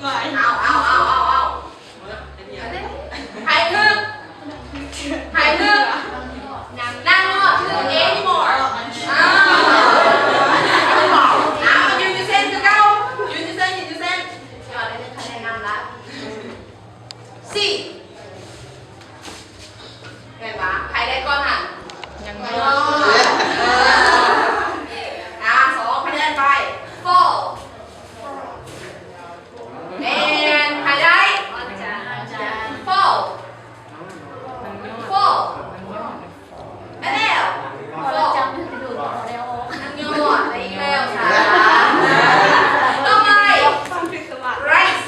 ເອົາ ເອົາ ເອົາ ເອົາ ເອົາ ໃຜຖືກ ໃຜຖືກ ນາງງອດຖືກ anymore ອ້າວ ອ້າວ ຢືນຢູ່ເສັ້ນຄືເກົ່າ ຢືນຢູ່ເສັ້ນ ຢືນຢູ່ເສັ້ນ ຍອດໄດ້ໜຶ່ງຄະແນນນຳລະ C ແມ່ນຫວາ? ໃຜໄດ້ກ່ອນຫັ້ນ? ຍັງບໍ່ ເອີ ອ່າ ສອງຄະແນນໄປ Fall ແມ່ນ ໃຜໄດ້? Fall Fall ແມ່ນແລ້ວ Fall ນາງຍອດໄດ້ອີກແລ້ວສາ ຕໍ່ໄປ Rice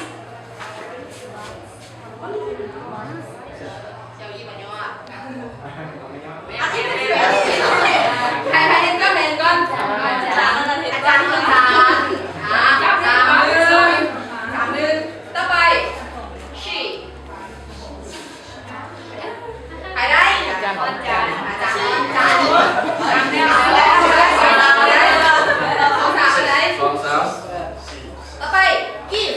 ໃຜ ໃຜເຮັດກ່ອນ ໃຜເຮັດກ່ອນ ອາຈານ ອາຈານ ອາຈານ ສາມໜຶ່ງ ສາມໜຶ່ງ ຕໍ່ໄປ She ໃຜໄດ້? ອາຈານ ອາຈານ ອາຈານ ສອງສາມ ເທົ່າໃດ? ສອງສາມ ຕໍ່ໄປ Give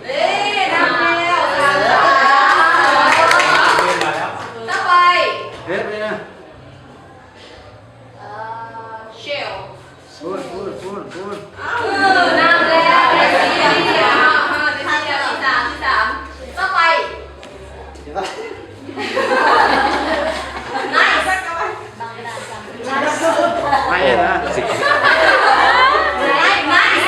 ເອີ ນຳແລ້ວ ຕໍ່ໄປ ເຮັດເລີຍນະ ເອີ Shell ພຸ້ນ ພຸ້ນ ພຸ້ນ ພຸ້ນ ເອີ ນຳແລ້ວ ໄດ້ສີ່ ເອີ ໄດ້ສີ່ ທີສາມ ທີສາມ ຕໍ່ໄປ Nice ໄປນະ Nice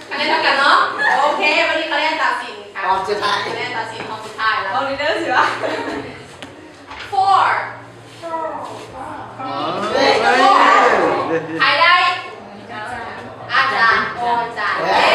ຄະແນນເທົ່າກັນເນາະ ໂອເຄ ບາດນີ້ຄະແນນຕັດສິນ ຕອນສຸດທ້າຍ ຄະແນນຕັດສິນຕອນສຸດທ້າຍແລ້ວ ເອົາເດີ ເດີ ຊິວ່າ Four ໃຜໄດ້? ອາຈານ ອາຈານ ເອີ